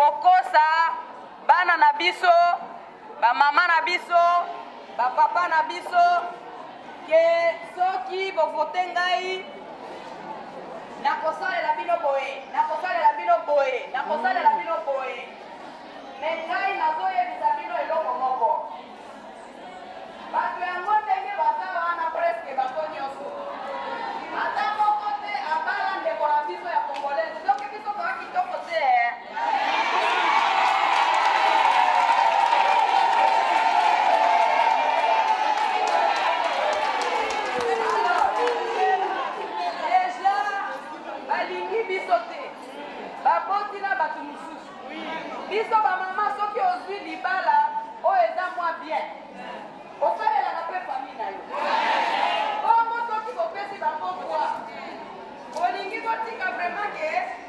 Kokosa bana na biso, ba mama na biso, ba papa na biso ke soki bovote ngai nakosalela bino boye, nakosalela bino boye, nakosalela bino boye. Me ngai nazoyebisa bino eloko moko. Bato yango ndenge baza wana presque bango nyonso. Ata moko te abala ndeko na biso ya congolaise. Soki biso toa kitoko te eh. Deja balingi biso te. Baboti na bato mosusu. Biso ba mama soki ozwi libala oyo eza mwa bien osalelaka mpe famille na yo. Bongo soki bopesi bango poids, bolingi botika vraiment ke.